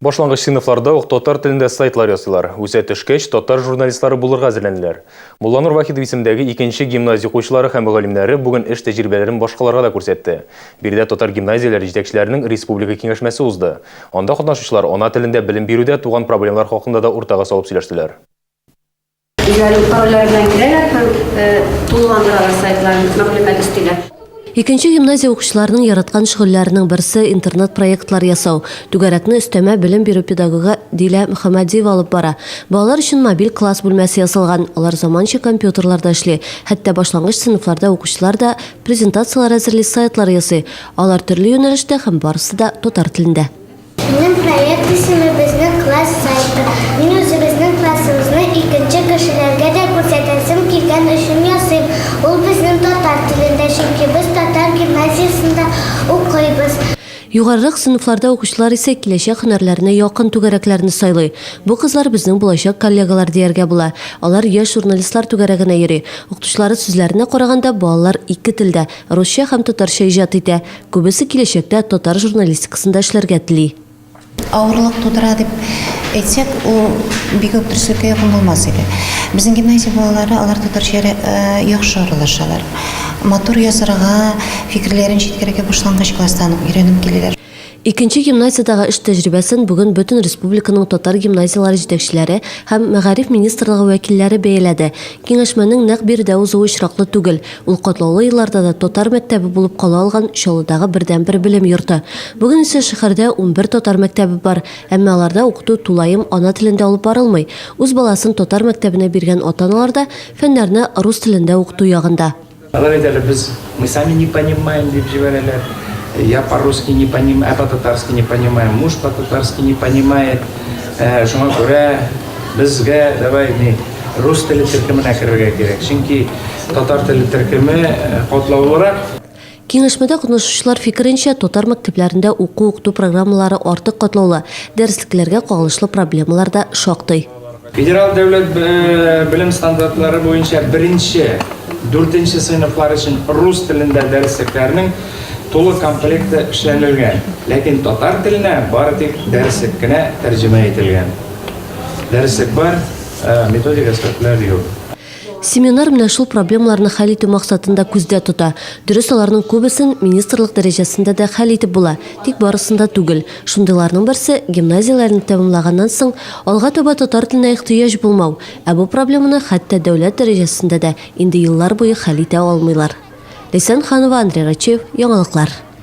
Башлангыч сыйныфларда ук татар телендә сайтлар ясыйлар. Үсә төшкәч, татар журналистлары булырга әзерләнәләр. Мулланур Вахитов исемендәге икенче гимназия укучылары һәм мөгаллимнәре бүген эш тәҗрибәләрен башкаларга да күрсәтте. Биредә татар гимназияләре җитәкчеләренең республика киңәшмәсе узды. Анда катнашучылар ана телендә белем бирүдә туган проблемалар хакында да уртага салып сөйләштеләр. Үзләренең парольләре белән керәләр һәм тулыландыралар сайтларын, мәгълүмат өстиләр. Икенче гимназия укучыларының яраткан шөгыльләренең берсе, интернет-проектлар ясау. Түгәрәкне өстәмә белем бирү педагогы Дилә Мөхәммәдиева алып бара. Балалар өчен мобиль класс бүлмәсе ясалган, алар заманча компьютерларда эшли. Хәтта башлангыч сыйныфларда укучылар да презентацияләр әзерли, сайтлар ясый. Алар төрле юнәлештә һәм барысы да татар телендә. Минем проект исеме Безнең класс сайты. Мин үзебезнең классыбызны икенче кешеләргә дә күрсәтәсем килгән өчен ясыйм. Ул безнең татар телендә, чөнки без татар гимназиясендә укыйбыз. Югарырак сыйныфларда укучылар исә киләчәк һөнәрләренә якын түгәрәкләрне сайлый. Бу кызлар безнең булачак коллегалар дияргә була. Алар яшь журналистлар түгәрәгенә йөри. Укытучылары сүзләренә караганда, балалар ике телдә, русча һәм татарча иҗат итә. Күбесе киләчәктә татар журналистикасында эшләргә тели. Авырлык тудыра дип әйтсәк, ул бик үк дөреслеккә якын булмас иде. Безнең гимназия балалары алар татарча яхшы аралашалар. Матур язарга, фикерләрен җиткерергә башлангыч класстан ук өйрәнеп киләләр. Икенче гимназиядәге эш тәҗрибәсен бүген бөтен республиканың татар гимназияләре җитәкчеләре һәм мәгариф министрлыгы вәкилләре бәяләде. Киңәшмәнең нәкъ биредә узуы очраклы түгел. Ул катлаулы елларда да татар мәктәбе булып кала алган Чаллыдагы бердәнбер белем йорты. Бүген исә шәһәрдә 11 татар мәктәбе бар. Әмма аларда укыту тулаем ана телендә алып барылмый. Үз баласын татар мәктәбенә биргән ата-аналар да фәннәрне рус телендә укыту ягында. Алар әйтәләр, без мы сами не понимаем, дип җибәрәләр. Я по-русски не понимаю, по-татарски не понимаю, муж по-татарски не понимает. Э, шуңа күрә безгә давай не рус теле төркеменә керергә кирәк. Чөнки татар теле төркеме э, катлаулырак. Киңәшмәдә катнашучылар фикеренчә, татар мәктәпләрендә уку-укыту программалары артык катлаулы, дәреслекләргә кагылышлы проблемалар да шактый. Федераль дәүләт белем стандартлары буенча беренче, дүртенче сыйныфлар өчен рус телендә дәреслекләрнең тулы комплекты эшләнелгән, ләкин татар теленә бары тик дәреслек кенә тәрҗемә ителгән. Дәреслек бар, ә методик әсбаплар юк. Семинар менә шул проблемаларны хәл итү максатын да күздә тота. Дөрес, аларның күбесен министрлык дәрәҗәсендә дә хәл итеп була, тик барысын да түгел. Шундыйларның берсе, гимназияләрне тәмамлаганнан соң, алга таба татар теленә ихтыяҗ булмау. Ә бу проблеманы хәтта дәүләт дәрәҗәсендә дә инде еллар буе хәл итә алмыйлар. Ләйсән Ханова, Андрей Рачев, Яңалыклар.